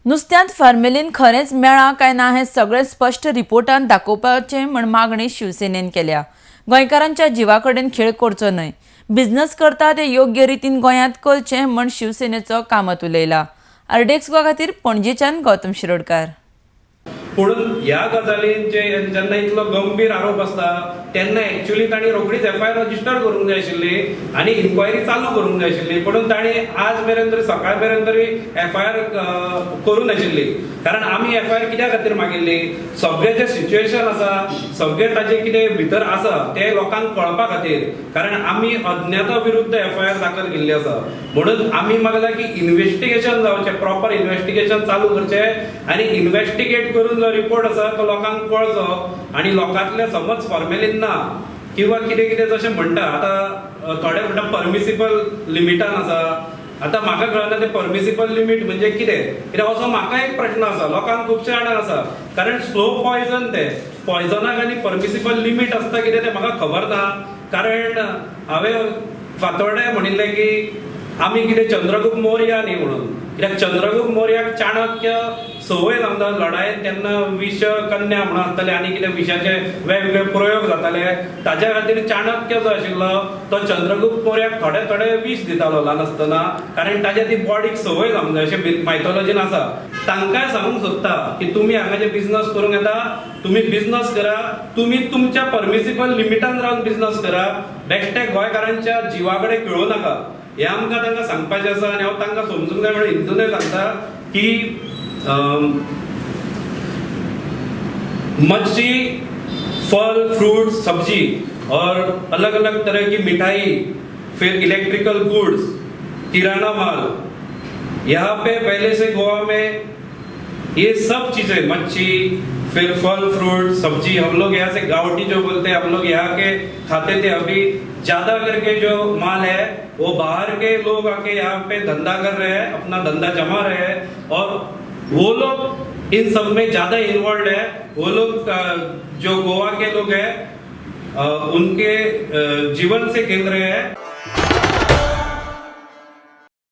नुस्त्यांत formalin खरेंच मेळ्ळां काय ना हें सगळें स्पश्ट रिपोर्टान दाखोवपाचें म्हण मागणी शिवसेनेन केल्या. गोंयकारांच्या जिवा कडेन खेळ करचो न्हय, बिझनस करता ते योग्य रितीन गोंयांत करचें म्हण शिवसेनेचो कामत उलयला. आरडीएक्स गोवा खातीर पणजेच्यान गौतम शिरोडकार. पूण ह्या गजालींचे जेन्ना इतलो गंभीर आरोप आसता तेन्ना एक्चुअली तांणी रोखडीच एफआयआर रजिस्टर करूंक जाय आशिल्ली आनी इन्क्वायरी चालू करूंक जाय आशिल्ली. पूण तांणी आज मेरेन तरी सकाळ मेरेन तरी एफआयआर करूं नाशिल्ली. कारण आमी एफआयआर कित्या खातीर मागिल्ली, सगळें जें सिच्युएशन आसा, सगळें ताजें कितें भितर आसा तें लोकांक कळपा खातीर. कारण आमी अज्ञाता विरुद्ध एफआयआर दाखल केल्ली आसा. म्हणून आमी मागला की इन्व्हेस्टिगेशन जावचें, प्रॉपर इन्व्हेस्टिगेशन चालू करचें आनी इन्व्हेस्टिगेट करून जो रिपोर्ट आसा तो लोकांक कळचो आनी लोकांतले समज फॉर्मेलीन ना किंवा कितें कितें जशें म्हणटा आतां थोडे म्हणटा परमिसिबल लिमिटान आसा. आतां म्हाका कळना तें परमिसिबल लिमीट म्हणजे कितें, कित्याक असो म्हाका एक प्रश्न आसा, लोकांक खुबशे जाणांक आसा. कारण स्लो पॉयजन, तें पॉयजनाक आनी परमिसिबल लिमीट आसता कितें तें म्हाका खबर ना. कारण हांवें फातोर्ड्या म्हणिल्लें की आमी कितें चंद्रगुप्त मौर्य न्ही म्हणून, कित्याक चंद्रगुप्त मौर्याक चाणक्य संवय जावन लडायेन तेन्ना विष कन्या म्हणून आसताले आनी कितें विशाचे वेगवेगळे प्रयोग जाताले. ताज्या खातीर चाणक्य जो आशिल्लो तो चंद्रगुप्त मौर्याक थोडे थोडे विष दितालो ल्हान आसतना, कारण ताज्या ती बॉडीक संवय जावंक जाय अशें मायथोलॉजीन आसा. तांकांय सांगूंक सोदता की तुमी हांगा जे बिजनस करूंक येता तुमी बिजनस करा, तुमी तुमच्या परमिसिबल लिमिटान रावन बिजनस करा, बेश्टे गोंयकारांच्या जिवा कडेन खेळूं नाका. हें आमकां तांकां सांगपाचें आसा आनी हांव तांकां समजूंक जाय म्हणून हिंदूनय सांगता की मच्छी, फल, फ्रूट, सब्जी और अलग अलग तरह की मिठाई, फिर इलेक्ट्रिकल गुड्स, किराना माल, यहाँ पे पहले से गोवा में ये सब चीज़ें, मच्छी, फिर फल, फ्रूट, सब्जी, हम लोग यहाँ से गावटी जो बोलते हैं हम लोग यहाँ के खाते थे. अभी ज़्यादा करके जो माल है वो बाहर के लोग आके यहाँ पे धंधा कर रहे हैं, अपना धंधा जमा रहे हैं और वो लोग इन सब में ज़्यादा इन्वॉल्व है. वो लोग जो गोवा के लोग हैं उनके जीवन से खेल रहे हैं.